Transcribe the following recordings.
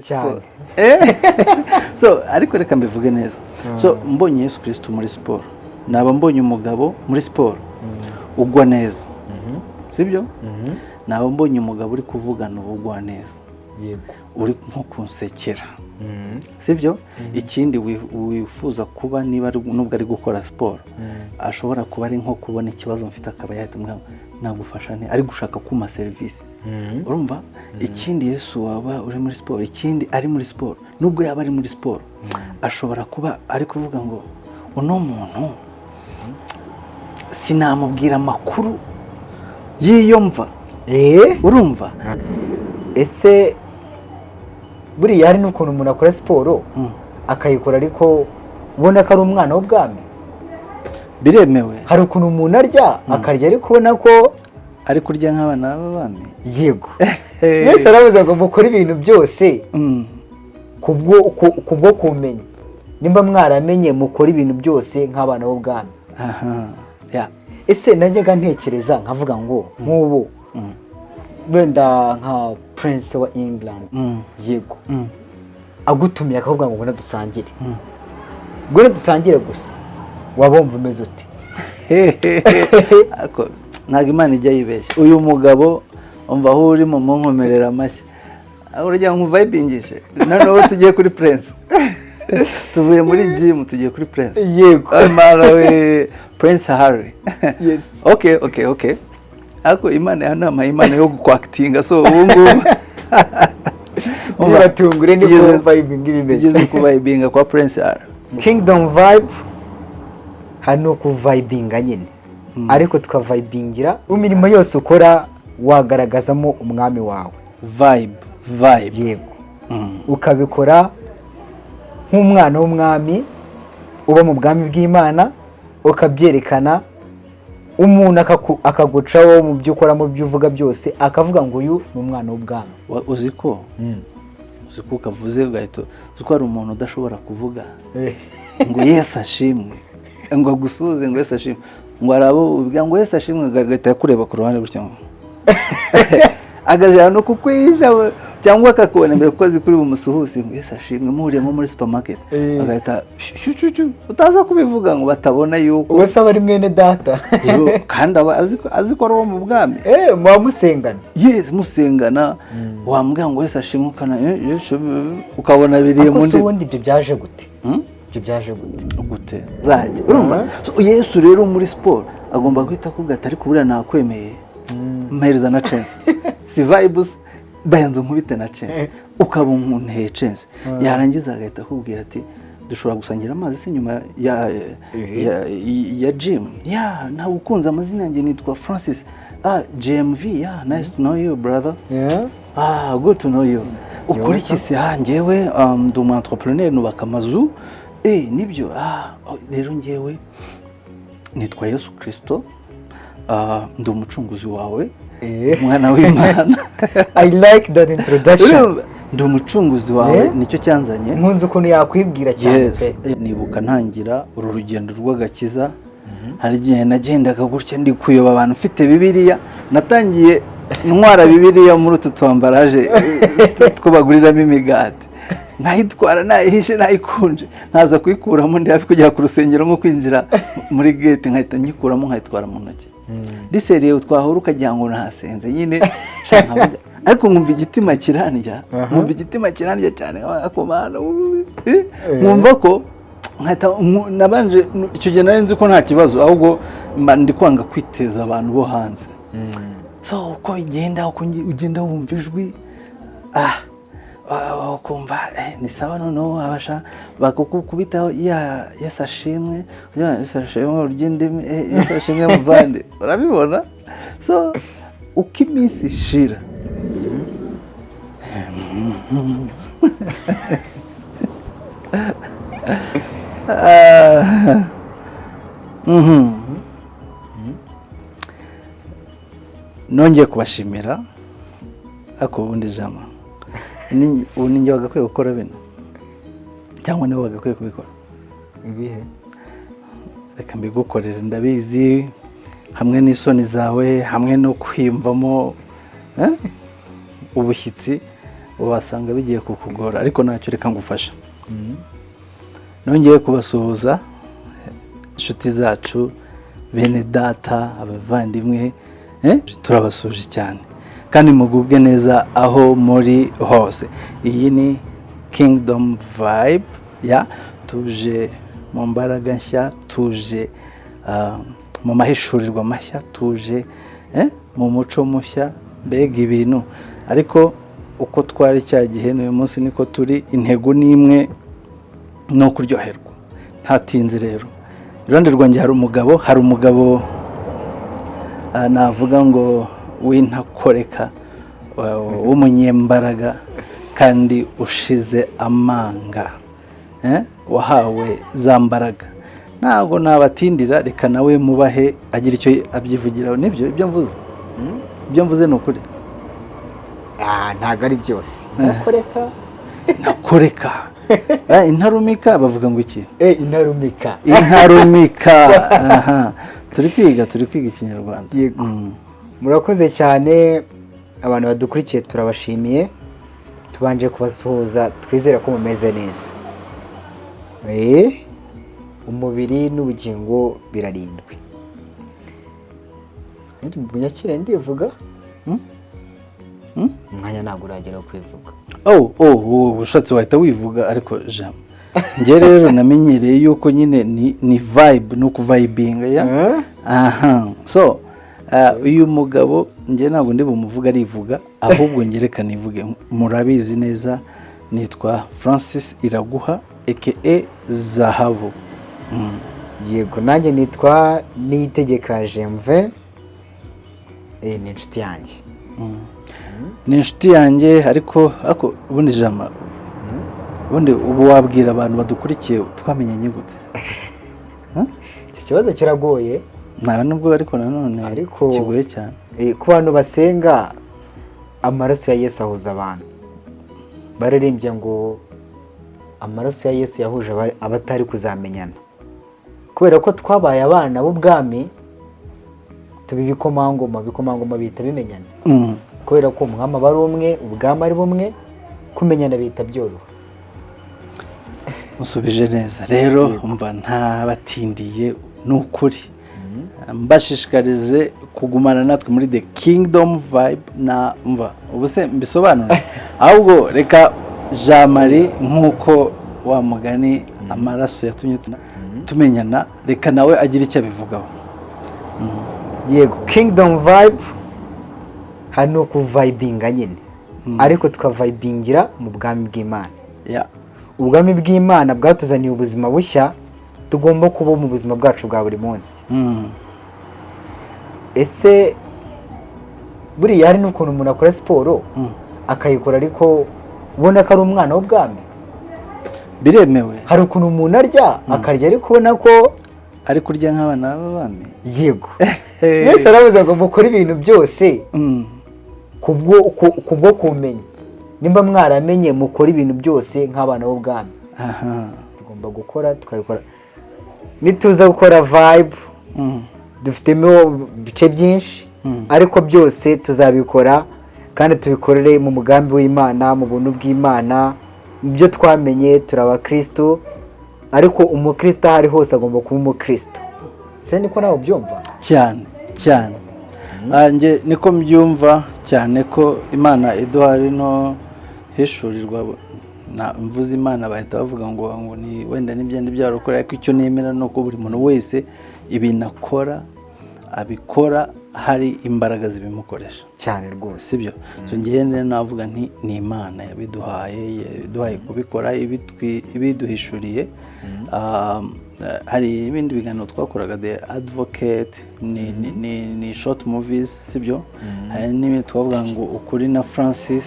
Cyane. So, ariko reka mbivuge neza. So, mbonye Yesu Kirisito muri siporo, naba mbonye umugabo muri siporo ugwa neza, sibyo? Naba mbonye umugabo uri kuvugana ubugwa neza, uri nko kunsekera, sibyo? Ikindi wifuza kuba, niba nubwo ari gukora siporo, ashobora kuba ari nko kubona ikibazo mfite, akaba yahita ambwira ngo nagufasha nte, ari gushaka kumpa serivisi, urumva? Ikindi, Yesu waba uri muri siporo, ikindi ari muri siporo, nubwo yaba ari muri siporo, ashobora kuba ari kuvuga ngo uno muntu sinamubwira amakuru y'iyo mva. Urumva? Ese buriya hari n'ukuntu umuntu akora siporo akayikora ariko ubona ko ari umwana w'ubwami? Biremewe. Hari ukuntu umuntu arya, akarya ariko ubona ko ari kurya nk'abana b'abami. Yego, Yesu aravuze ngo mukore ibintu byose kubwo kumenya. Nimba mwaramenye, mukore ibintu byose nk'abana b'ubwami. Aha ya. Ese najyaga ntekereza nkavuga ngo nk'ubu wenda nka Prince wa England, yego, agutumiye akavuga ngo ngwino dusangire, ngwino dusangire gusa, waba wumva umeze ute? Ariko ntabwo Imana ijya yibeshya. Uyu mugabo, umva aho uri mu munkomerera amashyi, aho urajya nkumvayibingishe. Noneho tugiye kuri Prince, tuvuye muri gym tugiye kuri Prince. Yego. Imana we, Prince Harry. Yes. Okay, ariko Imana yanampaye impano yo kwactinga, so ubu ngubu Ntibatungure, niko vibing bimeze. Tugeze ku vibinga kwa Prince Harry. Kingdom Vibe hano kuvibinga nyine, ariko tukavibingira mu mirimo yose ukora, wagaragazamo umwami wawe. Vibe, vibe. Yego. Ukabikora nk'umwana w'umwami uba mu bwami bw'Imana, ukabyerekana, umuntu akagucaho mu byo ukora, mu byo uvuga byose, akavuga ngo uyu ni umwana w'ubwami. Uzi ko ukavuze ugahita uzi ko hari umuntu udashobora kuvuga ngo Yesu ashimwe, ngo agusuhuze ngo Yesu ashimwe, ngo hari abo ubwira ngo Yesu ashimwe, agahita kureba ku ruhande gutya, ngo agajana no kukwihisha, cyangwa akakubona imbere kuko azi kuri bumusuhuze ngo Yesu ashimwe, muhuriye nko muri supermarket, agahita shu shu shu, utaza kubivuga ngo batabona yuko Ubwo se aba ari mwene data? Yego, kandi aba azi ko ari uwo mu bwami. Muba musengana. Yes, musengana, wambwira ngo Yesu ashimwe, ukana Yesu, ukabona biriye Ariko mu se ndimi. ubundi ibyo byaje gute? Hmm? Ibyo byaje gute? Gute zajya, urumva? So, Yesu rero muri siporo agomba guhita akubwira ati ariko buriya nakwemeye, mpereza na chance, si vibes, bayanze nkubite na chance, ukaba umunteye chance. Yarangiza agahita akubwira ati dushobora gusangira amazi se nyuma ya gym? Ya, nawe ukunze amazina yanjye nitwa Francis, ah, GMV, yeah, nice to know you, brother. Ah, good to know you. Ukora iki se? Ah, njyewe ndi umu entrepreneur, nubaka amazu. Nibyo. Ah, oh, rero njyewe nitwa Yesu Kristo. Ah, ndi umucunguzi wawe. Umwana w'Imana. I like that introduction. Urumva? Ndi umucunguzi wawe, nicyo cyanzanye. Nkunze ukuntu yakwibwira cyane Yes. pe. Nibuka ntangira uru rugendo rw'agakiza, hari igihe nagendaga gutya ndi kuyoba abantu mfite Bibiliya. Natangiye ntwara Bibiliya muri utu twambaraje two baguriramo imigati, nkayitwara nayihishe, nayikunje, nkaza kuyikuramo ndi hafi kugera ku rusengero, nko kwinjira muri gate, nkahita nyikuramo nkayitwara mu ntoki. Riseriye, twahura ukagira ngo nahasenze nyine. Sha, nkavuga, ariko nkumva igitima kirandya, nkumva igitima kirandya cyane, ako Mana, nkumva ko nkahita nabanje icyo gihe nari nzi ko nta kibazo, ahubwo mba ndi kwanga kwiteza abantu bo hanze. So uko bigenda, uko ugenda wumva ijwi, ukumva ni sawa. Noneho abasha bakukubitaho ya Yesu ashimwe, ya Yesu ashimwe, urya indimi, Yesu ashimwe muvande, urabibona. So uko iminsi ishira, Ah. Nongeye kubashimira, ariko ubundi jama ubu ni njye wagakwiye gukora bino cyangwa niwe wagakwiye kubikora? Ibihe? Reka mbigukorere, ndabizi hamwe n'isoni zawe, hamwe no kwiyumvamo ubushyitsi. Wasanga bigiye kukugora, ariko ntacyo, reka ngufasha. Nongeye kubasuhuza, inshuti zacu, bene data, abavandimwe, turabasuhuje cyane kandi mugubwe neza aho muri hose. Iyi ni Kingdom Vibe ya tuje mu mbaraga nshya, tuje mu mahishurirwa mashya, tuje mu muco mushya, mbega ibintu. Ariko uko twari cya gihe n'uyu munsi niko turi. Intego ni imwe, ni ukuryoherwa. Ntatinze rero, iruhande rwanjye hari umugabo navuga ngo w'intakoreka, w'umunyembaraga kandi ushize amanga, wahawe za mbaraga. Ntabwo nabatindira, reka nawe mubahe agira icyo abyivugiraho. Nibyo, ibyo mvuze ni ukuri? Ntabwo ari byose, ntakoreka. Ntakoreka. Intarumika bavuga ngo iki? Intarumika. Intarumika. Aha turi kwiga ikinyarwanda. Yego. Murakoze cyane, abantu badukurikiye, turabashimiye. Tubanje kubasuhuza, twizere ko mumeze neza. Umubiri n'ubugingo birarindwi. Munyakire, ndivuga. Umwanya ntabwo uragera wo kwivuga. Oh, ushatse wahita wivuga, ariko jean njye rero namenyereye yuko nyine ni vibe, ni ukuvibinga ya. Aha, so uyu mugabo njye ntabwo ndi bumuvuga, arivuga. Ahubwo ngereka nivuge. Murabizi neza, nitwa Francis Iraguha aka Zahabu. Yego, nanjye nitwa Niyitegeka Jemve. Ni inshuti yanjye. Ni inshuti yanjye, ariko ubundi jama, ubundi ubu wabwira abantu badukurikiye twamenyanye gute? Icyo kibazo kiragoye. Nta nubwo, ariko nanone kigoye cyane. Ku bantu basenga, amaraso ya Yesu ahuza abantu. Baririmbye ngo amaraso ya Yesu yahuje abatari kuzamenyana. Kubera ko twabaye abana b'ubwami, tuba ibikomangoma. Ibikomangoma bihita bimenyana. Kubera ko umwami aba ari umwe, ubwami ari bumwe, kumenyana bihita byoroha. Musubije neza rero. Umva, ntabatindiye, ni ukuri mbashishikarize kugumana natwe muri The Kingdom Vibe. Na mva ubu se mbisobanure? Ahubwo reka Jean Marie, nk'uko wa mugani amaraso yatumye tumenyana, reka nawe agire icyo abivugaho. Yego, Kingdom Vibe hano ukuvibinga nyine, ariko tukavibingira mu bwami bw'Imana. Ubwami bw'Imana bwatuzaniye ubuzima bushya tugomba kuba mu buzima bwacu bwa buri munsi. Ese buriya hari n'ukuntu umuntu akora siporo, akayikora ariko ubona ko ari umwana w'ubwami? Biremewe. Hari ukuntu umuntu arya, akarya ariko ubona ko ari kurya nk'abana b'abami. Yego, Yesu aravuze ngo mukore ibintu byose kubwo kumenya. Nimba mwaramenye, mukore ibintu byose nk'abana b'ubwami. Tugomba gukora, tukabikora. Nituza gukora vibe, dufitemo ibice byinshi, ariko byose tuzabikora kandi tubikorere mu mugambi w'Imana, mu buntu bw'Imana, mu byo twamenye. Turi abakristo, ariko umukristo aho ari hose agomba kuba umukristo. Se niko nawe ubyumva? Cyane cyane. Njye niko mbyumva cyane, ko Imana iduha rino hishurirwa. Na mvuze Imana bahita bavuga ngo ni wenda n'ibyenda byarokora, ariko icyo nemera ni uko buri muntu wese ibintu akora abikora hari imbaraga zibimukoresha. Cyane rwose. Sibyo? So ngewe rero navuga nti ni Imana yabiduhaye, yabiduhaye kubikora, ibiduhishuriye. Hari ibindi biganiro twakoraga, The Advocate, ni short movies, sibyo? Hari n'ibindi twavuga ngo Ukuri na Francis,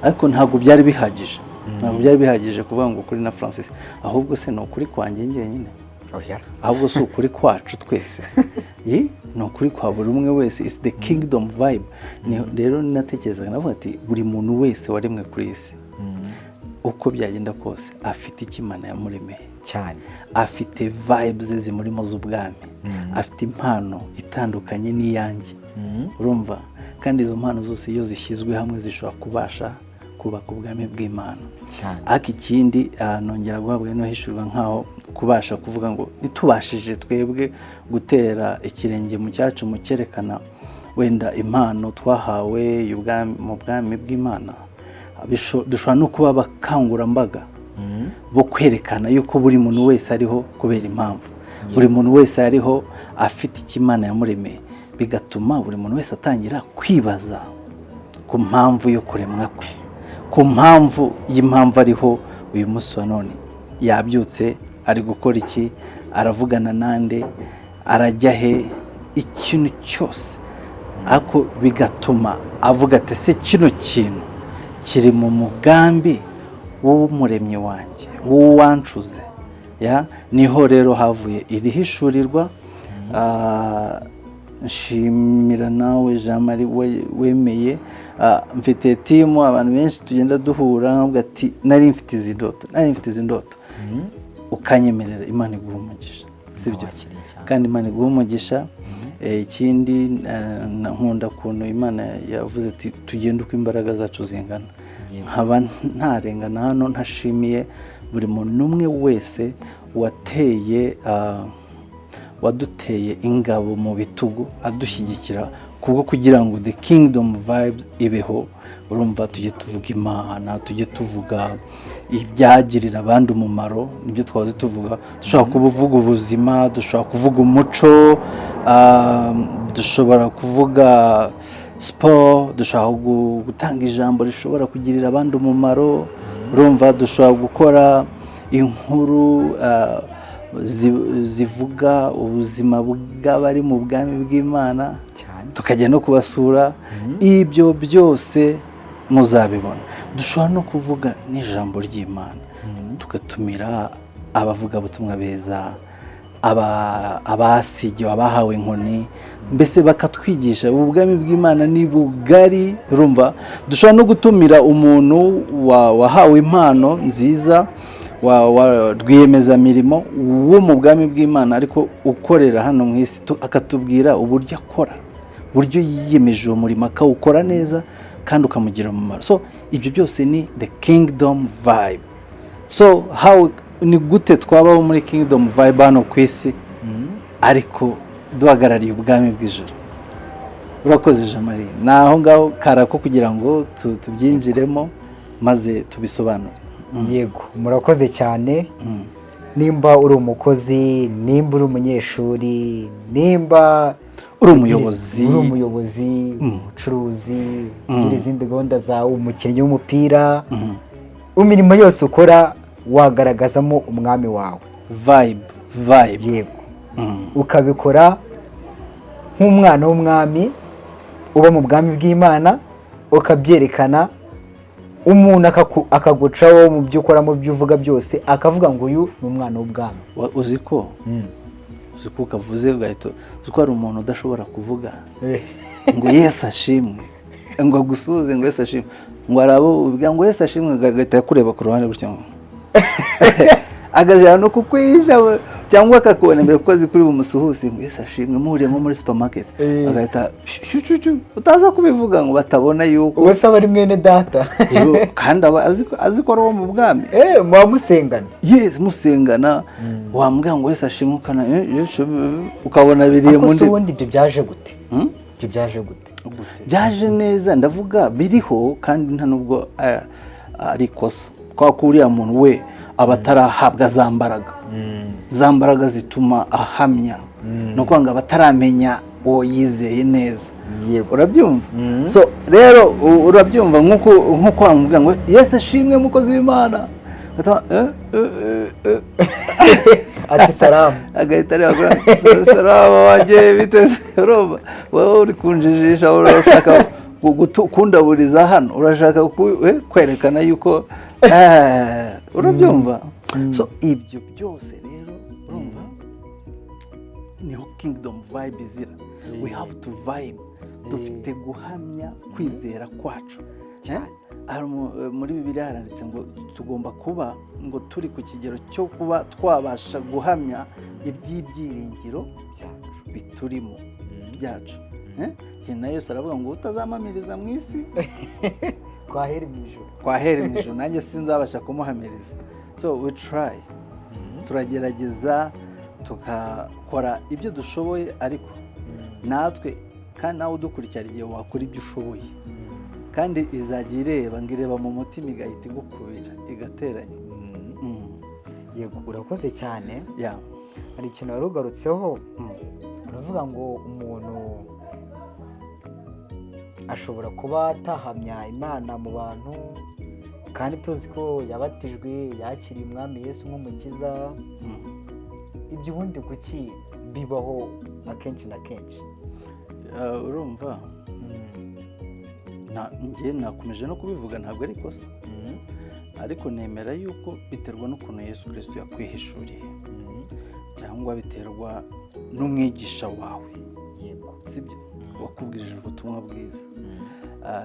ariko ntabwo byari bihagije kuvuga ngo Ukuri na Francis. Ahubwo se ni ukuri kwanjye njyenyine? Oya. Ahubwo si ukuri kwacu twese? Ni ukuri kwa buri umwe wese. It's the Kingdom Vibe. Rero natekerezaga, navuga ati buri muntu wese waremwe kuri iyi si, uko byagenda kose, afite icyo Imana yamuremeye. Afite vibes zimurimo z'ubwami, afite impano itandukanye n'iyanjye, urumva? Kandi izo mpano zose iyo zishyizwe hamwe zishobora kubasha Kubaka ubwami bw'Imana. Cyane. Ariko ikindi, nongera guhabwa no hishurwa nkaho kubasha kuvuga ngo ntitubashije twebwe gutera ikirenge mu cyacu mu cyerekana wenda impano twahawe mu bwami bw'Imana, dushobora no kuba abakangurambaga bo kwerekana yuko buri muntu wese ariho kubera impamvu, buri muntu wese ariho afite icyo Imana yamuremeye, bigatuma buri muntu wese atangira kwibaza ku mpamvu yo kuremwa kwe, ku mpamvu y'impamvu ariho uyu munsi wa none, yabyutse ari gukora iki, aravugana nande, arajya he, ikintu cyose. Ariko bigatuma avuga ati: "Se kino kintu kiri mu mugambi w'umuremyi wanjye, w'uwancuze?" Ya, niho rero havuye iri hishurirwa. Nshimira nawe Jean Marie wemeye. Mfite team, abantu benshi tugenda duhura, nkavuga ati: "Nari mfite izi ndoto, nari mfite izi ndoto," ukanyemerera. Imana iguha umugisha, sibyo? Ndawakiriye cyane. Kandi Imana iguha umugisha. Ikindi, nkunda ukuntu Imana yavuze ati: "Tugende uko imbaraga zacu zingana." Nkaba ntarengana hano ntashimiye buri muntu umwe wese wateye, waduteye ingabo mu bitugu, adushyigikira kubwo kugira ngo The Kingdom Vibes ibeho. Urumva, tujye tuvuga Imana, tujye tuvuga ibyagirira abandi umumaro, nibyo twahoze tuvuga. Dushobora kuvuga ubuzima, dushobora kuvuga umuco, dushobora kuvuga siporo, dushobora gutanga ijambo rishobora kugirira abandi umumaro. Urumva, dushobora gukora inkuru zivuga ubuzima bw'abari mu bwami bw'Imana, tukajya no kubasura. Ibyo byose muzabibona. Dushobora no kuvuga n'ijambo ry'Imana, tugatumira abavugabutumwa beza, abasigiwe, abahawe inkoni, mbese bakatwigisha. Ubwami bw'Imana ni bugari. Urumva, dushobora no gutumira umuntu wahawe impano nziza, wa rwiyemezamirimo wo mu bwami bw'Imana ariko ukorera hano mu isi, akatubwira uburyo akora, uburyo yiyemeje uwo murimo akawukora neza kandi ukamugira umumaro. So ibyo byose ni The Kingdom Vibe. So how, ni gute twabaho muri Kingdom Vibe hano ku isi ariko duhagarariye ubwami bw'ijuru? Urakoze Jean Marie. Ni aho ngaho karako kugira ngo tubyinjiremo maze tubisobanure. Yego, murakoze cyane. Nimba uri umukozi, nimba uri umunyeshuri, nimba uri umuyobozi, uri umuyobozi, umucuruzi, ugira izindi gahunda zawe, umukinnyi w'umupira, imirimo yose ukora wagaragazamo umwami wawe. Vibe, vibe. Yego, ukabikora nk'umwana w'umwami uba mu bwami bw'Imana, ukabyerekana, umuntu akagucaho mu byo ukora, mu byo uvuga byose, akavuga ngo: "Uyu ni umwana w'ubwami." Uzi ko ukavuze ugahita uzi ko hari umuntu udashobora kuvuga ngo "Yesu ashimwe," ngo agusuhuze ngo "Yesu ashimwe," ngo hari abo ubwira ngo "Yesu ashimwe," agahita akureba ku ruhande gutya, ngo agajyana no kukwihisha cyangwa akakubona imbere kuko azi kuri bumusuhuze ngo "Yesu ashimwe," muhuriye nko muri supermarket, agahita shu shu shu, utaza kubivuga ngo batabona yuko Uwo se aba ari mwene data? Iyo, kandi aba azi ko ari uwo mu bwami. Muba musengana. Yes, musengana, wambwira ngo "Yesu ashimwe," ukana Yesu, ukabona biriye Ariko mu se ndimi. ubundi ibyo byaje gute? Hmm? Ibyo byaje gute? Byaje neza, ndavuga biriho, kandi nta nubwo ari ikosa, kubera ko uriya muntu we aba atarahabwa za mbaraga, za mbaraga zituma ahamya. Ni ukuvuga ngo aba ataramenya uwo yizeye neza. Urabyumva? So rero urabyumva nk'uko wamubwira ngo "Yesu ashimwe, mukozi w'Imana," Agahita, "Eh, eh, eh, eh." Ati: "Salamu." Agahita areba kuri "Salama wanjye, biteze." Urumva, wowe uri kunjijisha, urashaka kundaburiza hano, urashaka kwerekana yuko urabyumva. So ibyo byose rero, urumva, niho Kingdom Vibe izira. We have to vibe, dufite guhamya kwizera kwacu. Hari muri Bibiliya haranditse ngo tugomba kuba ngo turi ku kigero cyo kuba twabasha guhamya iby'ibyiringiro biturimo byacu. Na Yesu aravuga ngo: "Utazampamiriza mu isi Kwaheri mu ijoro. Kwaheri mu ijoro, nanjye sinzabasha kumuhamiriza. So we try, turagerageza tugakora ibyo dushoboye, ariko natwe kandi nawe udukurikira, igihe wakora ibyo ushoboye, kandi izajya ireba ngo ireba mu mutima, igahita igukubira igateranya. Yego, urakoze cyane. Hari ikintu wari ugarutseho, uravuga ngo umuntu ashobora kuba atahamya Imana mu bantu, kandi tuzi ko yabatijwe, yakiriye Umwami Yesu nk'umukiza. Ibyo ubundi kuki bibaho akenshi na kenshi? Urumva, njye nakomeje no kubivuga, ntabwo ari ikosa, ariko nemera yuko biterwa n'ukuntu Yesu Kirisito yakwihishuriye, cyangwa biterwa n'umwigisha wawe, sibyo, wakubwirije ubutumwa bwiza,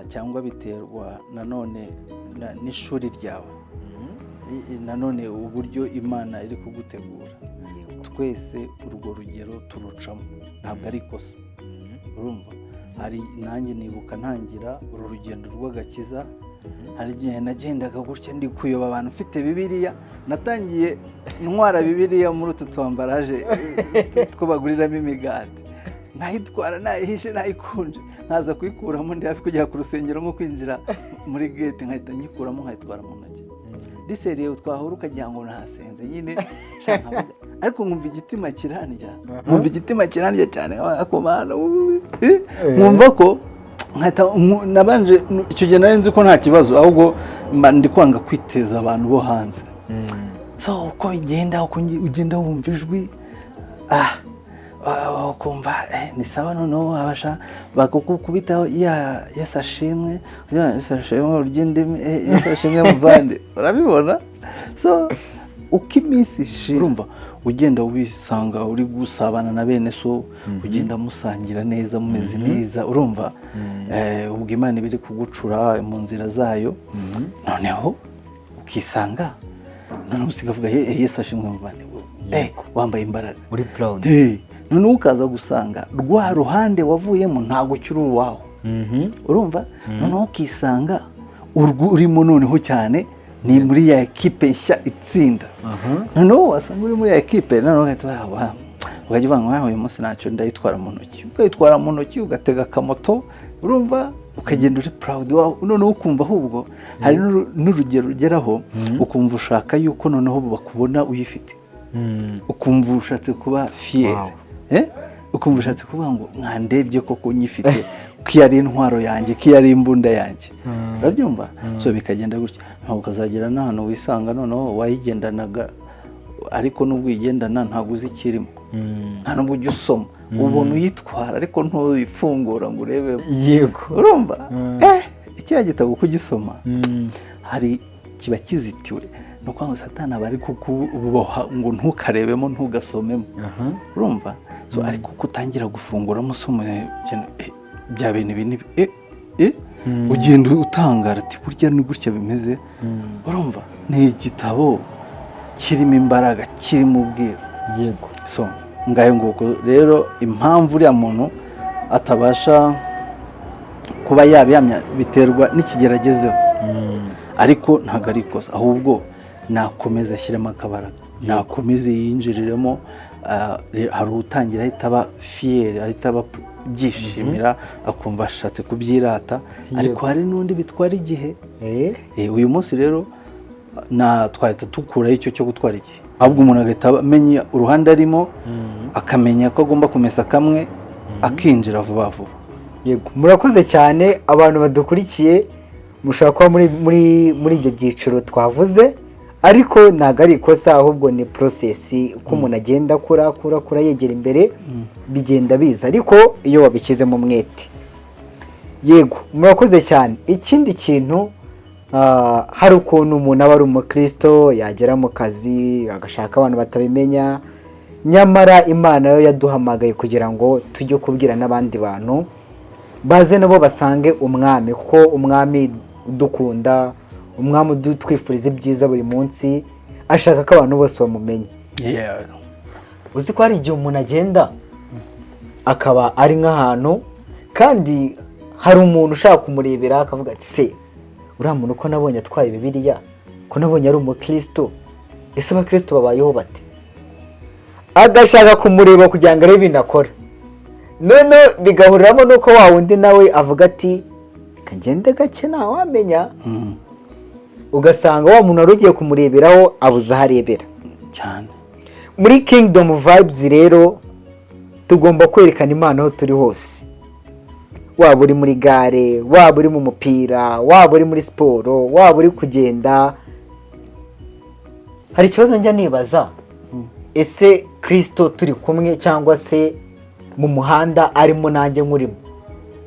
cyangwa biterwa nanone n'ishuri ryawe, nanone uburyo Imana iri kugutegura. Twese urwo rugero turucamo, ntabwo ari ikosa. Urumva, hari nanjye nibuka ntangira uru rugendo rw'agakiza, hari igihe nagendaga gutya ndi kuyoba abantu mfite Bibiliya. Natangiye ntwara Bibiliya muri utu twambaraje two baguriramo imigati, nkayitwara nayihishe, nayikunje, nkaza kuyikuramo ndi hafi kugera ku rusengero, nko kwinjira muri gate nkahita nyikuramo, nkayitwara mu ntoki riseriye, twahura ukagira ngo nahasenze nyine. Sha, nkavuga, ariko nkumva igitima kirandya, nkumva igitima kirandya cyane, ako Mana, nkumva ko nkahita nabanje icyo gihe nari nzi ko nta kibazo, ahubwo mba ndi kwanga kwiteza abantu bo hanze. So uko bigenda, uko ugenda wumva ijwi, ukumva ni sawa, noneho wabasha bakukubitaho ya "Yesu ashimwe, ya Yesu ashimwe" ry'indimi, "Yesu ashimwe muvandi", urabibona. So uko iminsi ishira, urumva ugenda wisanga uri gusabana na bene so, ugenda musangira neza, mumeze neza, urumva ubwo Imana iba iri kugucura mu nzira zayo, noneho ukisanga noneho usigaye uvuga "Yesu ashimwe muvandi", wambaye imbaraga. Uri proud. Noneho ukaza gusanga rwa ruhande wavuyemo ntabwo ukiri uwawe, urumva, noneho ukisanga urwo urimo noneho cyane ni muri ya ekipe nshya itsinda. Noneho wasanga uri muri ya ekipe, noneho ugahita ukajya uvuga ngo "Ah, uyu munsi ntacyo, ndayitwara mu ntoki", ukayitwara mu ntoki, ugatega akamoto, urumva ukagenda uri proud, noneho ukumva ahubwo hari n'urugero ugeraho ukumva ushaka yuko noneho bakubona uyifite, ukumva ushatse kuba fier. Ukumva ushatse kuvuga ngo mwandebye koko nyifite, ko iyo ari intwaro yanjye, ko iyo ari imbunda yanjye, urabyumva. So bikagenda gutya, ntabwo ukazagera n'ahantu wisanga noneho wayigendanaga, ariko nubwo uyigendana ntabwo uzi ikirimo, nta nubwo ujya usoma, ubona uyitwara ariko ntuyifungura ngo urebe. Urumva, kiriya gitabo kugisoma hari kiba kizitiwe, ni ukuvuga ngo Satani aba ari kukuboha ngo ntukarebemo, ntugasomemo, urumva. So ariko uko utangira gufunguramo usoma bya bintu bine, ugenda utangara ati burya ni gutya bimeze. Urumva ni igitabo kirimo imbaraga, kirimo ubwiru. So ngayo nguko rero, impamvu uriya muntu atabasha kuba yabihamya biterwa n'ikigero agezeho, ariko ntabwo ari ikosa, ahubwo nakomeza ashyiremo akabaraga, nakomeze yinjiriremo. Hari utangira ahita aba fier, ahita aba byishimira, akumva ashatse kubyirata, ariko hari n'undi bitwara igihe. Uyu munsi rero na twahita dukuraho icyo cyo gutwara igihe, ahubwo umuntu agahita amenya uruhande arimo, akamenya ko agomba kumesa kamwe, akinjira vuba vuba. Yego, murakoze cyane abantu badukurikiye. Mushobora kuba muri ibyo byiciro twavuze, ariko ntabwo ari ikosa, ahubwo ni process, uko umuntu agenda akura, akura, akura, yegera imbere, bigenda biza, ariko iyo wabishyizemo umwete. Yego, murakoze cyane. Ikindi kintu, hari ukuntu umuntu aba ari umukristo, yagera mu kazi agashaka abantu batabimenya, nyamara Imana yo yaduhamagaye kugira ngo tujye kubwira n'abandi bantu baze nabo basange Umwami, kuko Umwami udukunda, Umwami udutwifuriza ibyiza buri munsi, ashaka ko abantu bose bamumenya. Uzi ko hari igihe umuntu agenda akaba ari nk'ahantu, kandi hari umuntu ushaka kumurebera akavuga ati se Uriya muntu ko nabonye atwaye Bibiliya, ko nabonye ari umukristo, ese abakristo babayeho bate? Agashaka kumureba kugira ngo arebe ibintu akora. Noneho bigahuriramo n'uko wa wundi nawe avuga ati: "Reka ngende gake, ntawamenya." Ugasanga wa muntu wari ugiye kumureberaho abuze aho arebera. Muri Kingdom Vibes rero tugomba kwerekana Imana aho turi hose, waba uri muri gare, waba uri mu mupira, waba uri muri siporo, waba uri kugenda. Hari ikibazo njya nibaza: ese Kirisito turi kumwe, cyangwa se mu muhanda arimo nanjye nkurimo,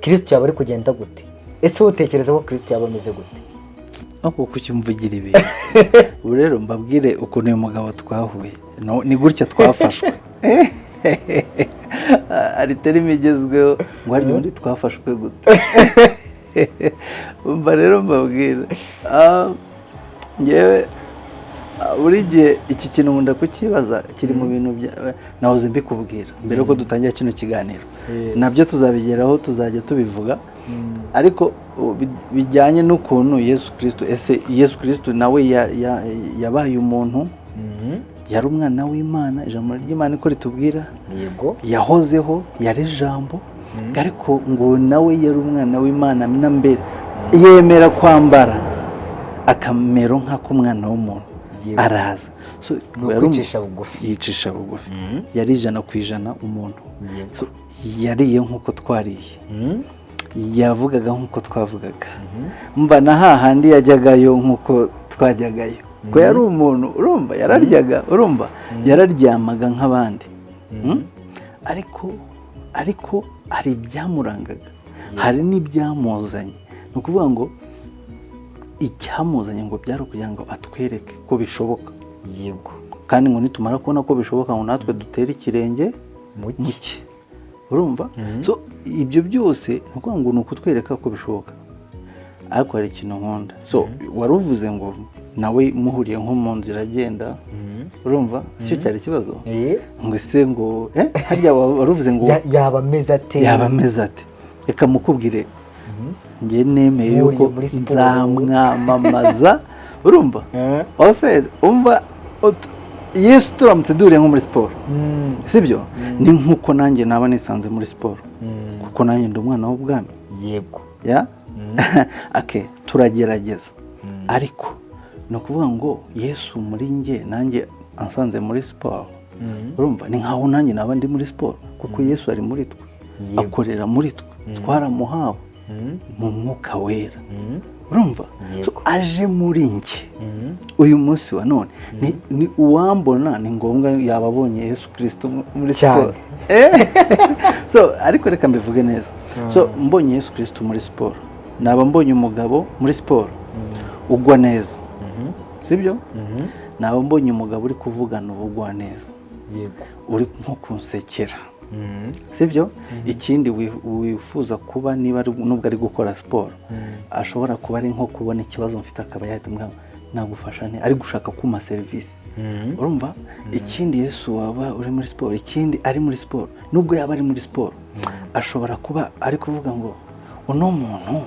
Kirisito yaba ari kugenda gute? Ese wowe utekereza ko Kirisito yaba ameze gute? Ariko kuki mvugira ibintu? Ubu rero mbabwire ukuntu uyu mugabo twahuye. No, ni gutya twafashwe. Hari terme igezweho ngo harya ubundi twafashwe gute? Umva rero mbabwire. Ngewe buri gihe iki kintu nkunda kukibaza, kiri mu bintu nahoze mbikubwira mbere yuko dutangira kino kiganiro. Nabyo tuzabigeraho, tuzajya tubivuga, ariko bijyanye n'ukuntu Yesu Kirisito, ese Yesu Kirisito nawe yabaye umuntu, yari umwana w'Imana, ijambo ry'Imana niko ritubwira. Yahozeho, yari ijambo, ariko ngo nawe yari umwana w'Imana na mbere, yemera kwambara akamero nk'ak'umwana w'umuntu. Araza. So, Ni yari ukwicisha bugufi. Yicisha bugufi, yari 100% umuntu. So, yariye nk'uko twariye, yavugaga nk'uko twavugaga, mva na hahandi yajyagayo nk'uko twajyagayo, ko yari umuntu. Urumva, yararyaga, urumva, yararyamaga nk'abandi. Ariko hari ibyamurangaga, hari n'ibyamuzanye. Ni ukuvuga ngo icyamuzanye ngo byari ukugira ngo atwereke ko bishoboka. Kandi ngo nitumara kubona ko bishoboka, ngo natwe dutere ikirenge mu mu cye. Urumva, so ibyo byose ni ukuvuga ngo ni ukutwereka ko bishoboka. Ariko hari ikintu nkunda. So wari uvuze ngo nawe muhuriye nko mu nzira agenda, urumva sicyo cyari ikibazo? Ngo ese ngo harya wari uvuze ngo Yaba ameze ate? Yaba ameze ate? Reka mukubwire, njye nemeye Muhuriye yuko muri siporo. nzamwamamaza, urumva? En fait, umva, Yesu turamutse duhuriye nko muri siporo, sibyo, ni nk'uko nanjye naba nisanze muri siporo, kuko nanjye ndi umwana w'ubwami. Ya, ake turagerageza, ariko ni ukuvuga ngo Yesu muri njye, nanjye ansanze muri siporo, urumva ni nkaho nanjye naba ndi muri siporo, kuko Yesu ari muri twe, akorera muri twe, twaramuhawe mu Mwuka Wera, urumva? So, aje muri njye uyu munsi wa none, ni uwambona ni ngombwa yaba abonye Yesu Kirisito muri siporo. So ariko reka mbivuge neza. So mbonye Yesu Kirisito muri siporo, naba mbonye umugabo muri siporo ugwa neza, sibyo? Naba mbonye umugabo uri kuvugana ubugwa neza, uri nko kunsekera, sibyo? Ikindi wifuza kuba, niba nubwo ari gukora siporo, ashobora kuba ari nko kubona ikibazo mfite, akaba yahita ambwira ngo nagufasha nte, ari gushaka kumpa serivisi, urumva? Ikindi, Yesu waba uri muri siporo, ikindi ari muri siporo, nubwo yaba ari muri siporo, ashobora kuba ari kuvuga ngo uno muntu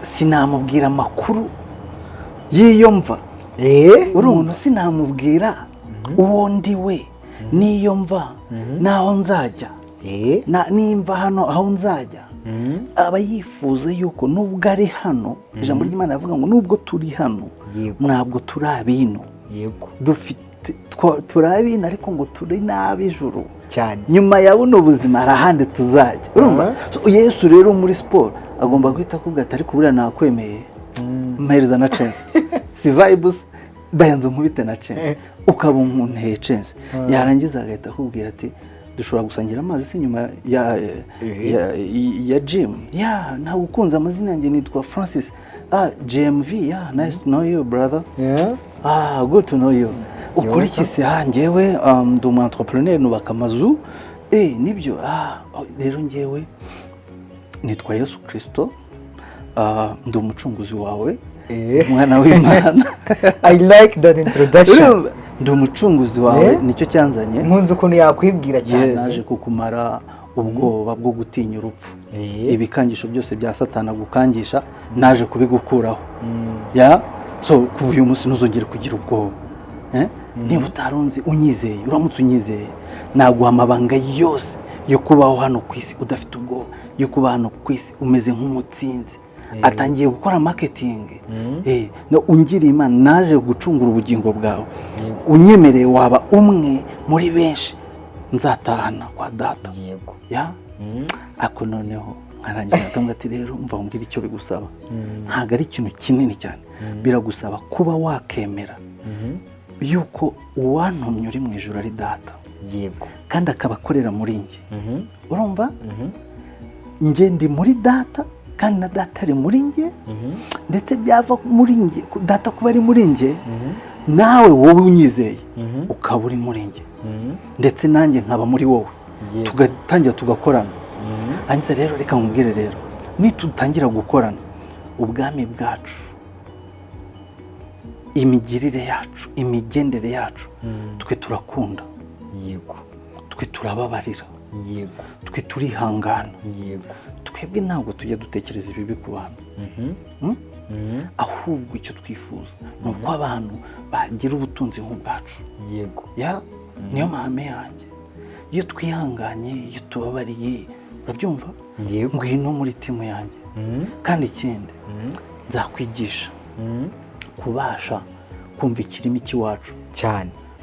sinamubwira amakuru y'iyo mva, uruntu sinamubwira uwo ndi we n'iyo mva n'aho nzajya, nimva hano aho nzajya. Aba yifuza yuko nubwo ari hano, ijambo ry'Imana rivuga ngo nubwo turi hano, ntabwo turi abino. Dufite turi abino, ariko ngo turi n'ab'ijuru. Nyuma ya buno buzima hari ahandi tuzajya, urumva? So, Yesu rero muri siporo agomba guhita akubwira ati: "Ariko buriya nakwemeye, mpereza na chance, si vibes, bayanze nkubite na chance." Ukaba umunteye chance, yarangiza agahita akubwira ati: "Dushobora gusangira amazi se nyuma ya gym?" "Ya, ntabwo ukunze amazina yanjye, nitwa Francis." "Ah, GMV, yeah, nice to know you, brother." "Ah, good to know you. Ukora iki se?" "Ah, njyewe ndi umu entrepreneur, nubaka amazu." "Eh, nibyo? Ah, oh, rero njyewe nitwa Yesu Kristo. Ah, ndi umucunguzi wawe, umwana w'Imana." I like that introduction. Urumva? Ndi umucunguzi wawe, nicyo cyanzanye. Nkunze ukuntu yakwibwira cyane. Naje kukumara Ubwoba bwo gutinya urupfu, ibikangisho byose bya Satana gukangisha, naje kubigukuraho. Ya, so kuva uyu munsi ntuzongere kugira ubwoba. Eh? Niba utarunzi unyizeye, uramutse unyizeye, naguha amabanga yose yo kubaho hano ku isi udafite ubwoba, yo kuba hano ku isi umeze nk'umutsinzi. Atangiye gukora marketing. No, ungiriye Imana, naje gucungura ubugingo bwawe, unyemereye waba umwe muri benshi nzatahana kwa Data. Ya, ako noneho nkarangiza ngatanga ati: "Rero mva umbwire icyo bigusaba. Ntabwo ari ikintu kinini cyane. Biragusaba kuba wakemera yuko uwantumye uri mu ijoro ari Data, kandi akaba akorera muri njye. Urumva, njye ndi muri Data kandi na Data ari muri njye. Ndetse byava muri njye, Data kuba ari muri njye, nawe wowe unyizeye ukaba uri muri njye, ndetse nanjye nkaba muri wowe, tugatangira tugakorana. Hanyuma rero reka nkubwire rero, nitutangira gukorana, ubwami bwacu, imigirire yacu, imigendere yacu, twe turakunda, twe turababarira, twe turihangana, twebwe ntabwo tujya dutekereza ibibi ku bantu. Ahubwo icyo twifuza ni uko abantu bagira ubutunzi nk'ubwacu." Ya, niyo mahame yanjye. Iyo twihanganye, iyo tubabariye, urabyumva? Yego. Ngwino muri team yanjye. Kandi ikindi, nzakwigisha kubasha kumva ikirimi cy'iwacu.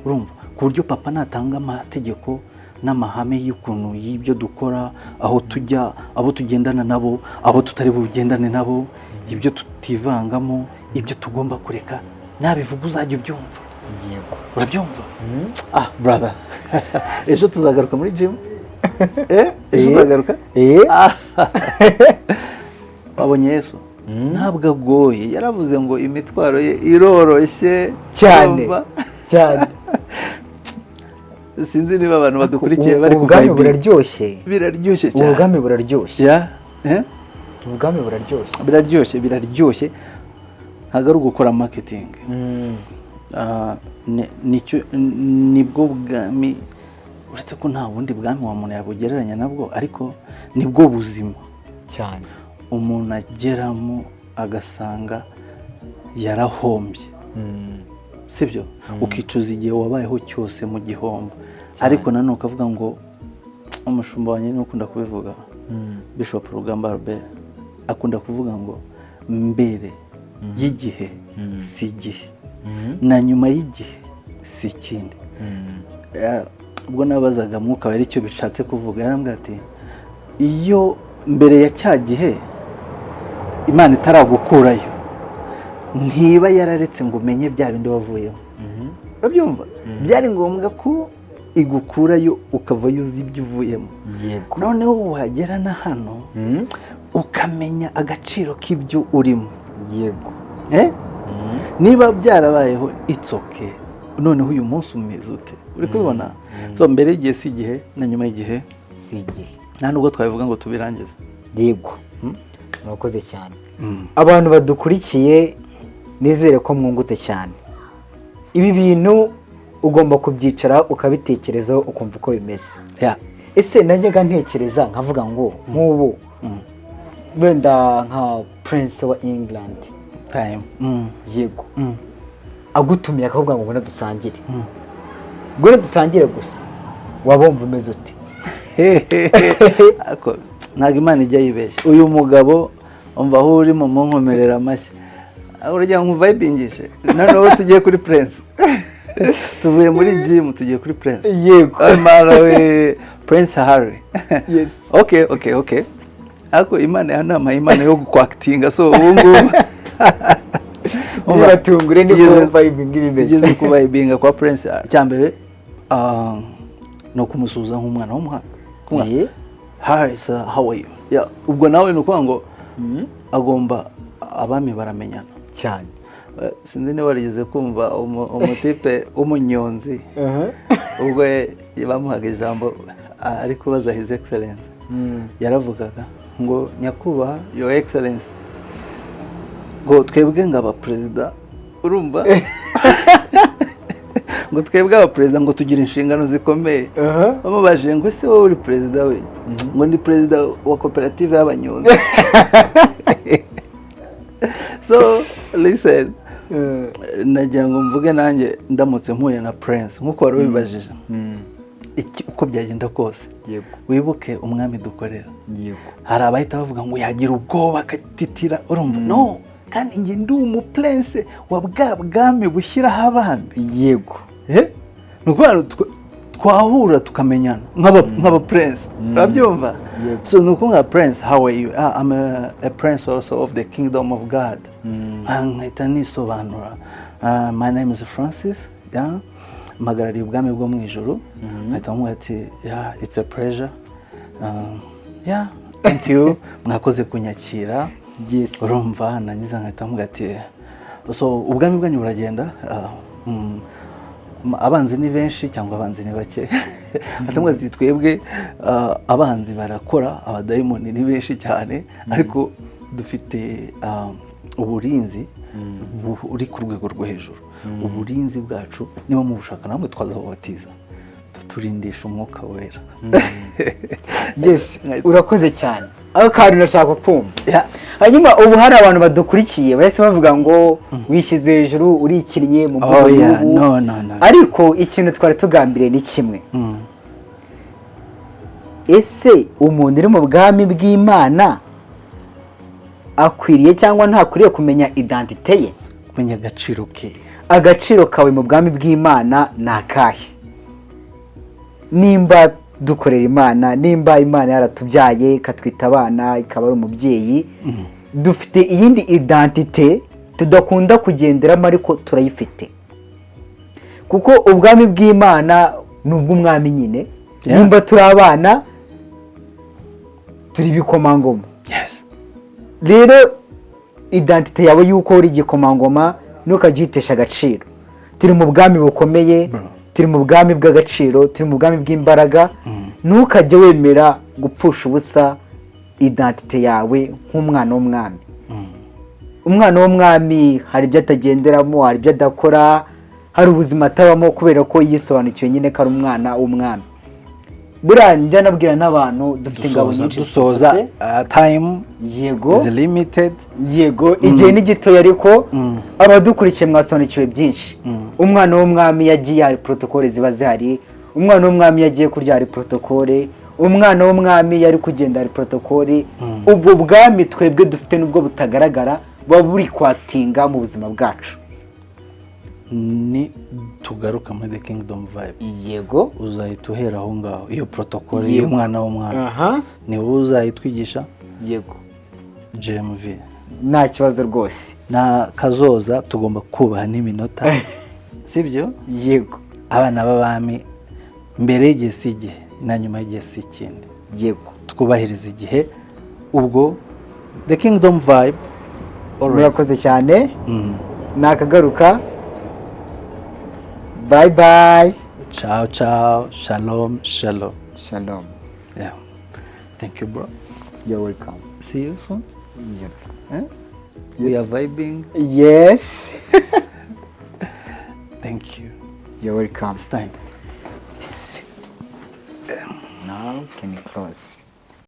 Urumva, ku buryo papa natanga amategeko n'amahame y'ukuntu y'ibyo dukora, aho tujya, abo tugendana nabo, abo tutari bugendane nabo, ibyo tutivangamo, ibyo tugomba kureka, nabivuga uzajya ubyumva. Urabyumva? Ah, brother, ejo tuzagaruka muri gym. Ejo uzagaruka? Eh. Ah. Wabonye Yesu ntabwo agoye, yaravuze ngo imitwaro ye iroroshye. Cyane. Urumva? Cyane. Sinzi niba abantu badukurikiye bari Ubu bwami kuvibinga. buraryoshye. Biraryoshye Ubu cyane. bwami buraryoshye. Ya, eh? Ubwami buraryoshye. Biraryoshye, biraryoshye. Ntabwo ari ugukora marketing. Ah, nicyo nibwo bwami, uretse ko nta bundi bwami wa muntu yabugereranya nabwo, ariko nibwo buzima umuntu ageramo agasanga yarahombye, sibyo? Ukicuza igihe wabayeho cyose mu gihombo, ariko nanone ukavuga ngo umushumba wanjye niwe ukunda kubivuga, Bishop Rugamba Albert, akunda kuvuga ngo mbere y'igihe si igihe, na nyuma y'igihe si ikindi. Ubwo nabazaga Mwuka wera icyo bishatse kuvuga, yarambwira ati: "Iyo mbere ya cya gihe Imana itaragukurayo, ntiba yararetse ngo umenye bya bindi wavuyemo." Urabyumva? Byari ngombwa ko igukurayo ukavayo uzi ibyo uvuyemo. Noneho wagera na hano ukamenya agaciro k'ibyo urimo. Eh? Niba byarabayeho, it's okay. Noneho uyu munsi umeze ute? Uri kubibona? So mbere y'igihe si igihe, na nyuma y'igihe Si igihe. Nta nubwo twabivuga ngo tubirangize. Yego, murakoze cyane. Abantu badukurikiye, nizere ko mwungutse cyane. Ibi bintu ugomba kubyicara ukabitekerezaho, ukumva uko bimeze. Ese najyaga ntekereza nkavuga ngo nk'ubu wenda nka Prince wa England, Time. yego, agutumiye akavuga ngo ngwino dusangire, ngwino dusangire gusa, waba wumva umeze ute? Ariko ntabwo Imana ijya yibeshya. Uyu mugabo, umva aho urimo munkomerera amashyi. Urugero nkuvayibingishe, noneho tugiye kuri Prince, tuvuye muri gym tugiye kuri Prince. Yego. Imana we, Prince Harry. Yes. Okay, ariko Imana yanampaye impano yo kwactinga, so ubu ngubu Ntibatungure niko vibing bimeze. Tugeze kuvibinga kwa Prince Harry, icya mbere ni ukumusuhuza nk'umwana w'umuhanga. "Hi sir, how are you?" Yeah, ubwo nawe ni ukuvuga ngo agomba, abami baramenyana. Sinzi niba warigeze kumva umutipe w'umunyonzi, ubwo bamuhaga ijambo ari kubaza His Excellence, yaravugaga ngo: "Nyakubahwa, Your Excellence," ngo: "twebwe ngo abaperezida," urumva, Ngo twebwe abaperezida ngo tugira inshingano zikomeye. Bamubajije ngo: "Ese wowe uri perezida?" We ngo: "Ndi perezida wa koperative y'abanyonzi." So listen, nagira ngo mvuge nanjye ndamutse mpuye na prince nk'uko wari ubibajije, uko byagenda kose, wibuke umwami dukorera. Hari abahita bavuga ngo yagira ubwoba akatitira, urumva? No, kandi njye ndi umuprince wa bwa bwami bushyiraho abami. Eh? Ni ukuvuga ngo twahura tukamenyana nk'aba prince, urabyumva? Yego. So ni ukuvuga: "Prince, how are you?" "Ah, I'm a prince also of the kingdom of God." Ah, nkahita nisobanura: "Ah, my name is Francis, yeah? Mpagarariye ubwami bwo mu ijuru." Nkahita mubwira ati: "Yeah, it's a pleasure. Yeah, thank you, mwakoze kunyakira." Urumva, nangiza nkahita mvuga ati: "So ubwami bwanyu buragenda, abanzi ni benshi cyangwa abanzi ni bake?" Atamubwira ati: "Twebwe abanzi barakora, abadayimoni ni benshi cyane, ariko dufite uburinzi buri ku rwego rwo hejuru. Uburinzi bwacu niba mubushaka namwe twazabubatiza, tuturindisha Umwuka Wera." Yes, urakoze cyane, ako kantu ndashaka kumva. Hanyuma ubu hari abantu badukurikiye bahise bavuga ngo wishyize hejuru, urikinnye mu mvugo Oh, yeah. y'ubu. No, no, no. Ariko ikintu twari tugambiriye ni kimwe: ese umuntu uri mu bwami bw'Imana akwiriye cyangwa ntakwiriye kumenya identité ye? Kumenya agaciro ke. Agaciro kawe mu bwami bw'Imana ni akahe? Nimba dukorera Imana, nimba Imana yaratubyaye ikatwita abana, ikaba ari umubyeyi, dufite iyindi identité tudakunda kugenderamo, ariko turayifite, kuko ubwami bw'Imana ni ubw'umwami nyine. Nimba turi abana, turi ibikomangoma. Rero identité yawe y'uko uri igikomangoma ntukajye uyitesha agaciro. Turi mu bwami bukomeye. Bro. Turi mu bwami bw'agaciro, turi mu bwami bw'imbaraga. Ntukajye wemera gupfusha ubusa identité yawe nk'umwana w'umwami. Umwana w'umwami hari ibyo atagenderamo, hari ibyo adakora, hari ubuzima atabamo, kubera ko yisobanukiwe nyine ko ari umwana w'umwami. Buriya njya nabwira n'abantu, dufite ingabo Dusoza, nyinshi dusoza. zitugose. Time is limited. Yego, igihe ni gitoya, ariko abadukurikiye mwasobanukiwe byinshi. Umwana w'umwami yagiye hari protocole ziba zihari, umwana w'umwami yagiye kurya hari protocole, umwana w'umwami yari kugenda hari protocole. Ubwo bwami twebwe dufite nubwo butagaragara, buba buri kwatinga mu buzima bwacu. Ni tugaruka muri the kingdom vibe, uzahita uhera aho ngaho, iyo protocole y'umwana w'umwami ni wowe uzayitwigisha. Yego. JMV. Nta kibazo rwose. Na kazoza tugomba kubaha n'iminota, sibyo? Yego. Abana b'abami, mbere y'igihe si igihe, na nyuma y'igihe si ikindi. Twubahiriza igihe. Ubwo the kingdom vibe always. Murakoze cyane. Nakagaruka, bye bye. Ciao ciao, shalom shalom. Shalom. Yeah, thank you, bro. You're welcome. See you soon. Yeah. Eh? We are vibing. Yes. Thank you. You're welcome. It's time. Now can you close?